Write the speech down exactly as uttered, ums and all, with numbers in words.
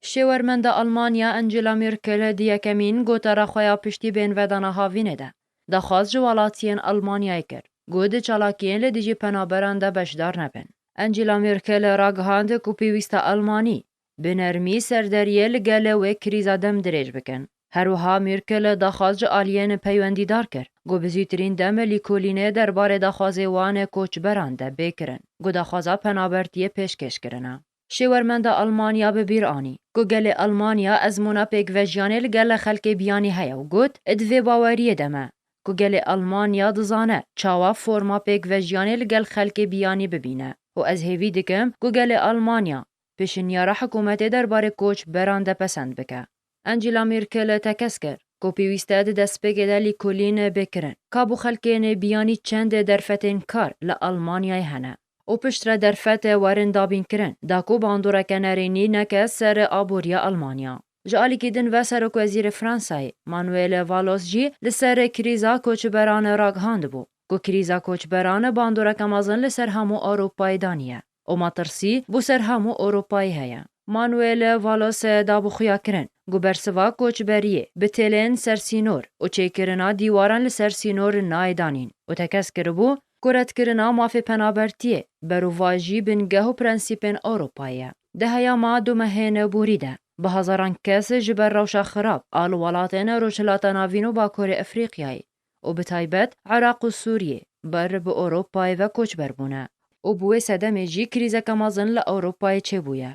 Şêwermenda Almanya Angela Merkel di yekemîn gotara xwe ya piştî bên vedana havînê de daxwaz ji welatiyên Almanyayê kir, ku di çalakiyên li dijî penaberan de beşdar nebin. Angela Merkel ragihand ku pêwîst e Almanî bi nermî serderiyê li gel wê krîza dem dirêj bikin. Her wiha Merkel daxwaz ji aliyên peywendîdar kir, ku bi zûtirîn dem lîkolînê derbarê daxwazê wan ê koçberan de bê kirin, ku daxwaza penabertiyê pêşkêş kirine. Şêwermenda Almanya bi bîr anî ku gelê Almanya ezmûna pêkvejiyanê li gel xelkê biyanî heye û got, di vê baweriyê de me ku gelê Almanya dizane çawa forma pêkvejiyanê li gel xelkê biyanî bibîne û ez hêvî dikim ku gelê Almanya pêşinyara hikûmetê derbarê koçberan de pesend bike. Angela Merkel tekez kir ku pêwîst e di destpêkê de lîkolîn bê kirin, ka bo xelkên biyanî çend derfetên kar li Almanyayê hene û piştre derfet werin dabînkirin, da ku bandoreke nerênî neke ser aboriya Almanya. Ji alîkî din ve Serokwezîrê Fransayê Manuel Valls jî li ser krîza koçberan ragihandibû ku krîza koçberan bandoreke mezin li ser hemû Ewropayê daniye û metirsî bo ser hemû Ewropayê heye. Manuel Valls dabû xuyakirin ku bersiva koçberiyê bi têlên ser sînor û çêkirina dîwaran li ser sînor nayê danîn û tekez kiribû ku redkirina mafê penabertiyê berovajî bingeh û prensîpên Ewropayê ye. Di heyama du mehên borî de bi hezaran kes ji ber rewşa xirab a li welatên Rojhilata Navîn û Bakurê Efrîqyayê û bi taybet Iraq û Sûriyê ber bi Ewropayê ve koçber bûne û bi wê sedemê jî krîzeke mezin li Ewropayê çêbûye.